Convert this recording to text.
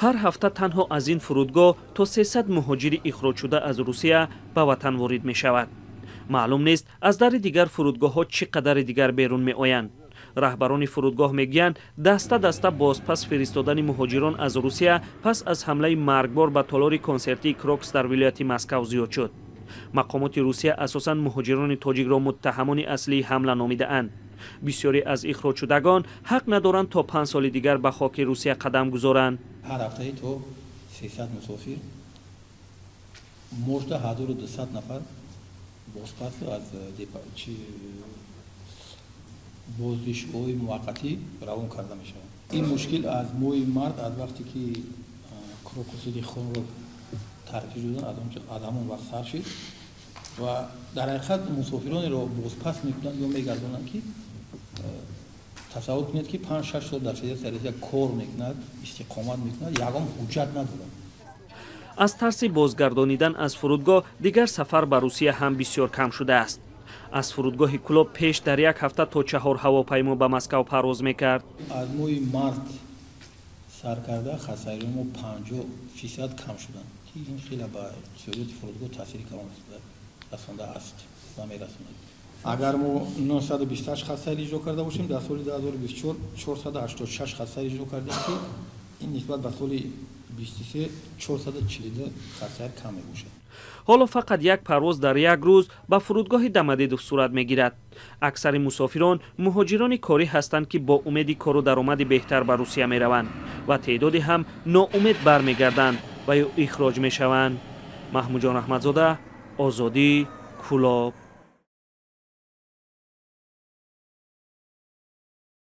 Ҳар ҳафта танҳо аз ин фурудгоҳ то 300 муҳоҷири ихроҷшуда аз Русия ба ватан ворид мешавад. Маълум нест, аз дари дигар фурудгоҳҳо чӣ қадари дигар берун меоянд. Раҳбарони фурудгоҳ мегӯянд, даста даста бозпас фиристодани муҳоҷирон аз Русия пас аз ҳамлаи маргбор ба толори консертии Крокус дар вилояти Москав зиёд шуд. Мақомоти Русия асосан муҳоҷирони тоҷикро муттаҳамони аслии ҳамла номидаанд. Бисёре аз ихроҷшудагон ҳақ надоранд то 5 соли дигар ба хоки Русия қадам гузоранд. Ҳар ҳафтаи то 300 мусофир, можда 1200 нафар бозпас аз боздиштгоҳи муваққатӣ равон карда мешавад. Ин мушкил аз моҳи март, аз вақте ки Крокус Сити Холлро таркиш доданд, аз ҳамон вақт сар шид ва дар ҳақиқат мусофиронеро бозпас мекунанд ё мегардонанд, ки тасаввур кунед, ки 5-6 сол дар Федератсияи Русия кор мекунад, истиқомат мекунад, ягон ҳуҷҷат надорад. Аз тарси бозгардонидан аз фурудгоҳ дигар сафар ба Русия ҳам бисёр кам шудааст. Аз фурудгоҳи Кӯлоб пеш дар як ҳафта то чаҳор ҳавопаймо ба Москав парвоз мекард. Аз моҳи март сар карда хатсайрои мо 50% кам шуданд, ки ин хеле ба иқтисодиёти фурудгоҳ таъсири калон расондааст ва мерасонад. Агар мо 928 хатсайр иҷро карда бошем, дар соли 2024 486 хатсайр иҷро кардем, ки ин нисбат ба соли 23 442 хатсайр кам мебошад. Ҳоло фақат як парвоз дар як рӯз ба фурудгоҳи Домодедово сурат мегирад. Аксари мусофирон муҳоҷирони корӣ ҳастанд, ки бо умеди кору даромади беҳтар ба Русия мераванд ва теъдоде ҳам ноумед бармегарданд ва ё ихроҷ мешаванд. Маҳмудҷон Раҳматзода, Озодӣ, Кӯлоб.